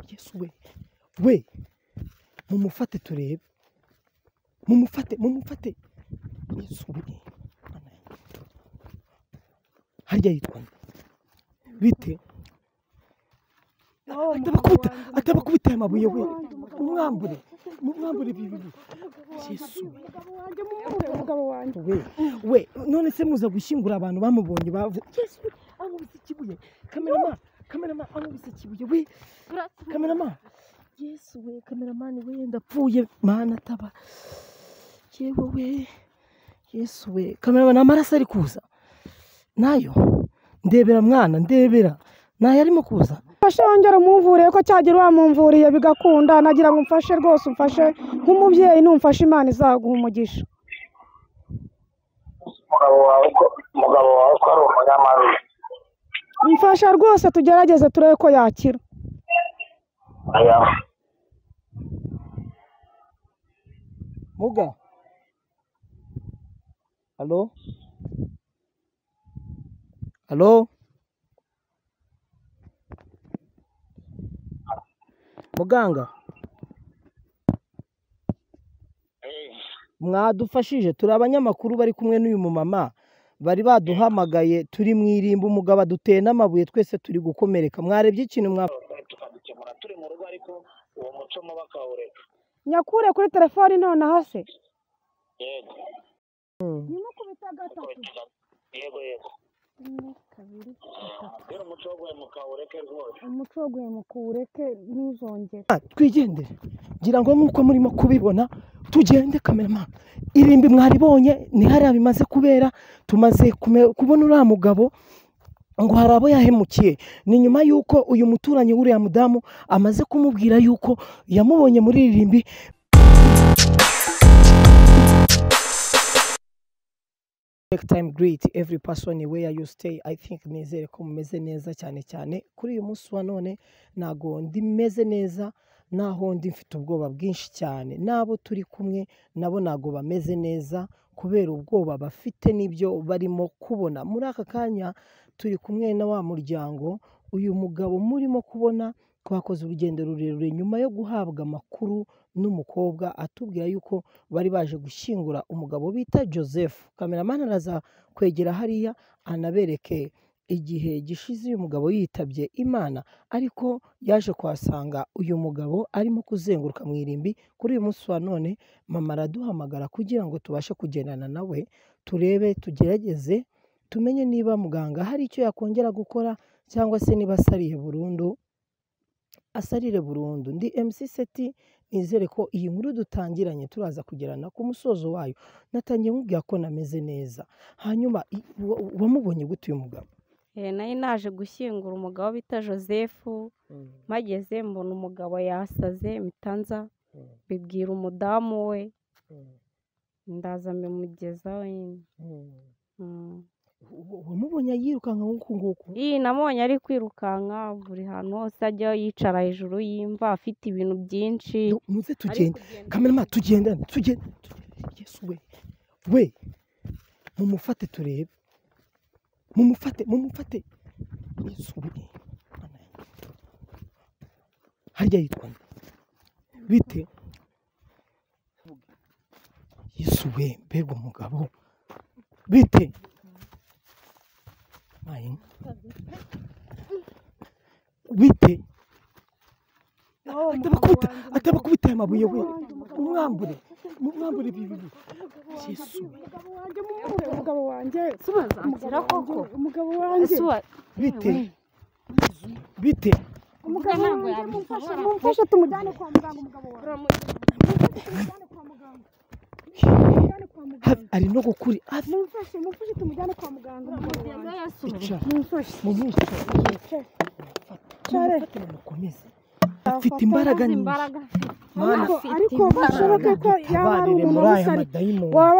Yesu we, we mumufate turebe, mumufate, mumufate. Yesu we, harya yitwa bite? Atabakubita, atabakubita aya mabuye we, umwambure, mumwambure ibi. Yesu we, we none se muza gushyingura abantu bamubonye bavuze Yesu we, amubise ikibuye. Cameraman, cameraman amubise ikibuye we, cameraman. Yesu we, cameraman we, ndapfuye mana taba. Yewe we, Yesu we, cameraman amaraso ari kuza nayo, ndebera mwana, ndebera nayo arimo kuza. Mfashe wongera umumvuriye ko cyagira wamumvuriye bigakunda, nagira ngo umfashe rwose, umfashe nk'umubyeyi, numfashe Imana izaguha umugisha. Umugabo wawe ko ari umunyamabi, mfasha rwose tugerageze turebe ko yakira. Muga, halo halo, muganga, mwadufashije turi abanyamakuru bari kumwe n'uyu mumama, bari baduhamagaye turi mu irimbi, umugabo aduteye n'amabuye twese turi gukomereka. Mwarebye ikintu mwa tukabikemura turi mu rugo, ariko uwo muco muba akawureka. Nyakure kuri telefoni nonaha se? Yego. Nimukubita gatatu. Yego yego. 1 2 3. Umuco wo guhemuka ureke rwose. Umuco wo guhemuka ureke, ntuzongere. Twigendere ngira ngo nkuko murimo kubibona, tugende cameraman. Irimbi mwaribonye ni hariya bimaze kubera, tumaze kubona uriya mugabo ngo hari abo yahemukiye. Ni nyuma yuko uyu muturanyi w'uriya mudamu amaze kumubwira yuko yamubonye muri irimbi. Time greet every person where you stay. I think nizere ko mumeze neza cyane cyane kuri uyu munsi wa none. Nago ndi meze neza, naho ndi mfite ubwoba bwinshi cyane, nabo turi kumwe nabo nago bameze neza kubera ubwoba bafite n'ibyo barimo kubona. Muri aka kanya turi kumwe na wa muryango, uyu mugabo murimo kubona twakoze urugendo rurerure nyuma yo guhabwa amakuru n'umukobwa atubwira yuko bari baje gushyingura umugabo bita Joseph. Cameraman araza kwegera hariya anabereke igihe gishize uyu mugabo yitabye Imana, ariko yaje kuhasanga uyu mugabo arimo kuzenguruka mu irimbi. Kuri uyu munsi wa none mama araduhamagara kugira ngo tubashe kugendana nawe, turebe, tugerageze tumenye niba muganga hari icyo yakongera gukora cyangwa se niba asariye burundu, asarire burundu. Ndi MC Seti, nizere ko iyi nkuru dutangiranye turaza kugerana ku musozo wayo. Natangiye mubwira ko nameze neza. Hanyuma wamubonye gute uyu mugabo? Nari naje gushyingura umugabo bita Joseph, mpageze mbona umugabo yasaze, mitanza bibwira umudamu we, ndaza mbimugezaho nyine. Wamubonye yirukanka nk'uku nguku? Iyi namubonye ari kwirukanka buri hantu hose ajya, yicara hejuru y'imva afite ibintu byinshi. Muze tugende cameraman, tugendane, tugende. Yesu we, we mumufate turebe, mumufate, mumufate. Yesu we, harya yitwa bite? Yesu we, mbega umugabo bite? Bite? Atabakubita, atabakubita aya mabuye we, umwambure, mumwambure ibi. Yesu umugabo wanjye, umugabo wanjye, bite? Bite? Umugabo wanjye, mumfashe tumujyane kwa muganga. Umugabo wanjye ari no gukuri, mumfashe, mumfashe tumujyane kwa muganga. Mumfashe, mumfashe, mukomeze, afite imbaraga nyinshi. Ariko bishoboke ko yaba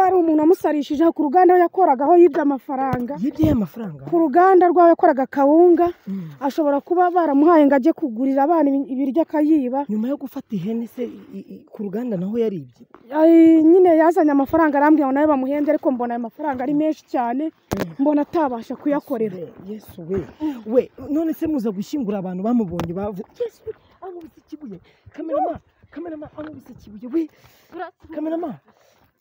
ari umuntu wamusarishije ku ruganda aho yakoraga, aho yibye amafaranga. Yibye amafaranga ku ruganda rw'aho yakoraga kawunga, ashobora kuba baramuhaye ngo ajye kugurira abana ibiryo akayiba. Nyuma yo gufata ihene se ku ruganda naho yaribye? Nyine yazanye amafaranga arambwira ngo nawe bamuhembye, ariko mbona ayo mafaranga ari menshi cyane, mbona atabasha kuyakorera. Yesu we, we none se muza gushyingura abantu bamubonye bavuze Yesu we, amubise Ndapfuye we kameramani,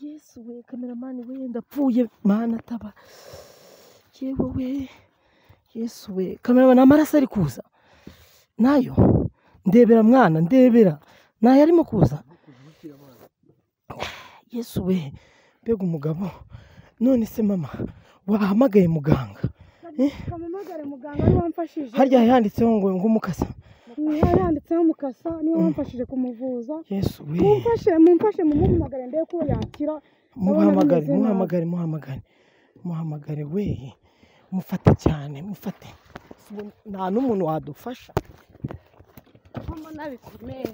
Yesu we kameramani we, ndapfuye mana taba, yewe we Yesu we kameramani, amaraso ari kuza nayo, ndebera mwana, ndebera nayo arimo kuza. Yesu we, mbega umugabo. None se mama wahamagaye muganga? Kamamagare muganga niwe wamfashije. Harya yanditseho ngo umukasa, yanditseho mukasa niwe wamfashije kumuvuza. Yesu we, mumfashe mumuhamagare ndebe ko yakira. Muhamagare, muhamagare, muhamagare, muhamagare we, mufate cyane, mufate. Nta n'umuntu wadufasha. Mbona bikomeye,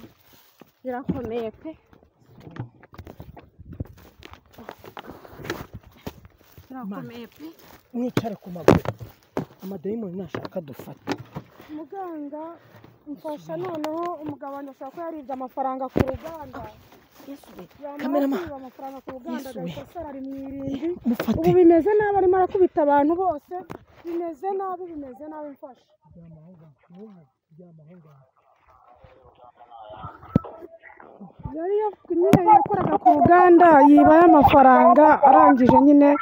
birakomeye pe. Birakomeye pe. Mwicare ku maguru, amadayimoni nashaka dufate. Muganga mfasha noneho, umugabo wanjye ashobora kuba yaribye amafaranga ku ruganda. Kameramani, amafaranga ku ruganda agahita asara ari mu irimbi. Mufate. Ubu bimeze nabi, arimo arakubita abantu bose, bimeze nabi, bimeze nabi, mfasha. Yari nyine yakoraga ku ruganda yibaye amafaranga, arangije nyine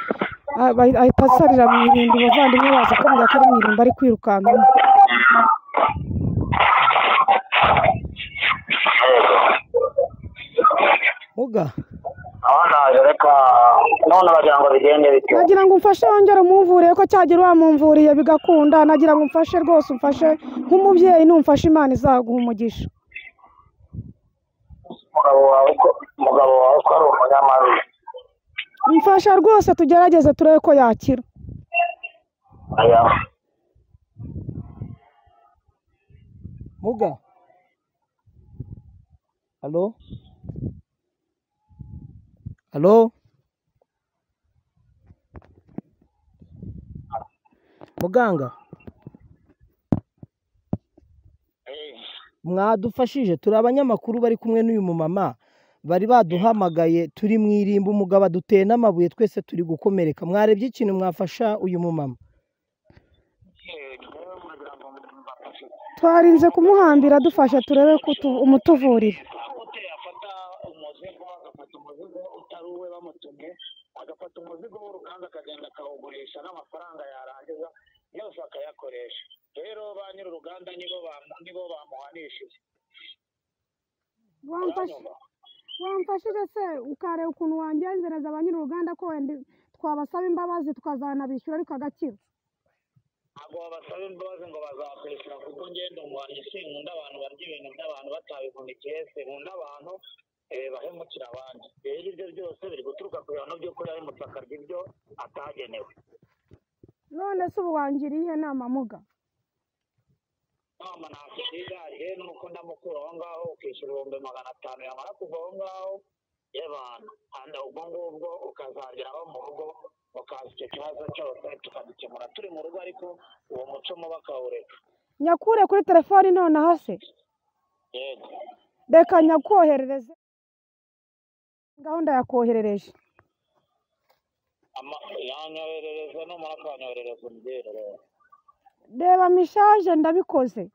ahita asarira mu irimbi. Abavandimwe baza kumubwira ko ari mu irimbi ari kwirukankamo. Muga reka none bagira ngo bigende bite? Nagira ngo umfashe wongere umumvuriye ko cyagira wamumvuriye bigakunda. Nagira ngo umfashe rwose, umfashe nk'umubyeyi, numfashe Imana izaguha umugisha. Umugabo wawe ko ari umunyamabi, mfasha rwose tugerageze turebe ko yakira. Muga, halo halo, muganga mwadufashije, turi abanyamakuru bari kumwe n'uyu mumama, bari baduhamagaye turi mu irimbi, umugabo aduteye n'amabuye, twese turi gukomereka. Mwarebye ikintu mwafasha uyu mumama? Twarinze kumuhambira, dufasha turebe ko umutuvurira. Agafata umuzigo w'uruganda akagenda akawugurisha n'amafaranga yarangiza yose akayakoresha. Rero ba nyir'uruganda nibo bamuhanishije. Wamfashije se ukareba ukuntu wangenzereza ba nyir'uruganda ko wenda twabasaba imbabazi tukazanabishyura ariko agakira? Ntabwo babasaba imbabazi ngo bazakwishyura, kuko ngenda umuhanyi sinkunda abantu barya ibintu by'abantu batabivunikiye, sinkunda abantu bahemukira abandi. Rero ibyo byose biri guturuka ku bintu by'uko yahemutse akarya ibyo atagenewe. None se ubu wangiriye iyihe nama muga? Nama nakugira nuko ndamukura aho ngaho ukishyura 500,000, yamara kuva aho ngaho y'abantu ubwo ngubwo ukazageraho mu rugo mukaza icyo kibazo cyose tukagikemura turi mu rugo, ariko uwo muco mubi akawureka. Nyakure kuri telefoni nonaha se? Yego. Reka nyakoherereze, gahunda yakoherereje. Yanyoherereza numara kanyoherereza umbwire rero. Reba mishaje ndabikoze.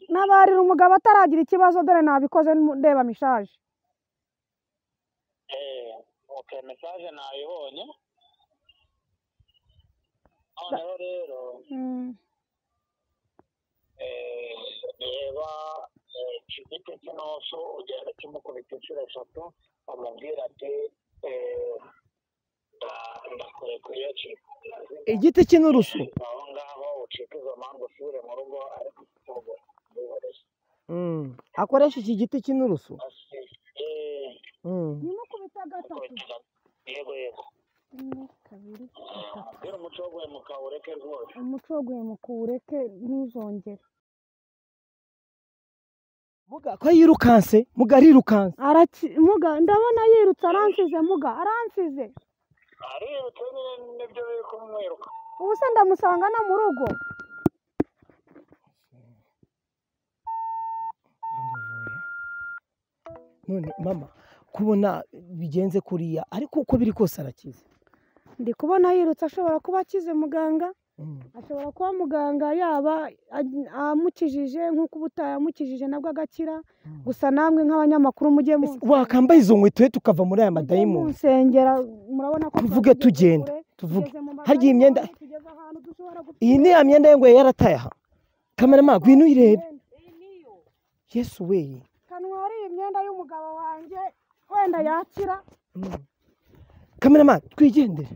Nabarira umugabo ataragira ikibazo, dore nabikoze, ndeba mishaje. Okay, message nayibonye. Noneho rero reba igiti cy'inoso ugenda kimukubita inshuro 3, amubwira ati ndakurekuye. Igiti cy'inturusu aho ngaho ucika izo mpamvu usubire mu rugo, ariko akoresha iki giti cy'inturusu. Nimukubita gatatu. Yego yego. 1 2 3. Rero umuco wo guhemuka ureke rwose. Umuco wo guhemuka ureke, ntuzongere. Muga ko yirukanse, muga arirukanse. Muga ndabona yirutse, aransize muga, aransize. Arirutse nyine nibyo biri kumwiruka. Ubu se ndamusanga no mu rugo? None mama kubona bigenze kuriya, ariko uko biri kose arakize. Ndi kubona yirutse, ashobora kuba akize muganga. Ashobora kuba muganga yaba amukijije nk'uko ubutaha yamukijije nabwo agakira. Gusa namwe nk'abanyamakuru mujye Wakambaye izo nkweto ye tukava muri aya madayimoni. munsengera, murabona ko Tuvuge twageze tugenda, kure, tuvuge. tugeze mu Harya iyi myenda, madayimoni, tugeze ahantu dushobora gupfira. iyi ni ya myenda ye ngo yarataye aha. Kamerama ngwino uyirebe. Yesu we. Kanwari iyi myenda y'umugabo wanjye wenda yakira. Kamerama twigendere.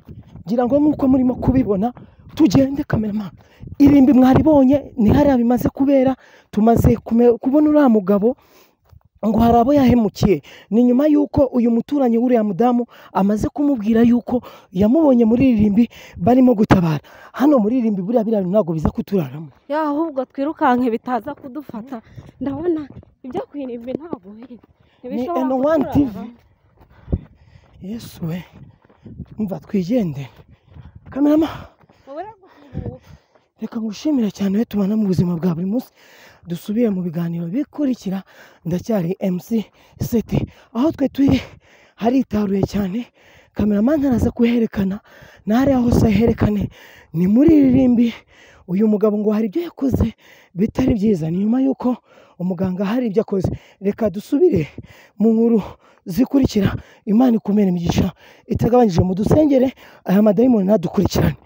Ngira ngo nk'uko murimo kubibona tugende kamerama. Irimbi mwaribonye ni hariya bimaze kubera, tumaze kubona uriya mugabo ngo hari abo yahemukiye. Ni nyuma y'uko uyu muturanyi w'uriya mudamu amaze kumubwira yuko yamubonye muri iri rimbi barimo gutabara. Hano muri iri rimbi buriya biriya bintu ntabwo biza kuturaramo. Ya ahubwo twirukanke bitaza kudufata. Ndabona ibyo kwirimbi ntabwo Ni ntibishobora N1 TV. kuturaramo. Yesu we. Umva twigendere. Kamerama Ubure gusuhuka. reka ngushimire cyane we tubana mu buzima bwa buri munsi, dusubire mu biganiro bikurikira. Ndacyari MC Seti, aho twe turi haritaruye cyane, kameramani araza kuherekana n'ahariya hose aherekane. Ni muri iri rimbi uyu mugabo ngo hari ibyo yakoze bitari byiza, ni nyuma y'uko umuganga hari ibyo akoze. Reka dusubire mu nkuru zikurikira. Imana ikumere imigisha itagabanyije, mu dusengere aya madayimoni ntadukurikirane.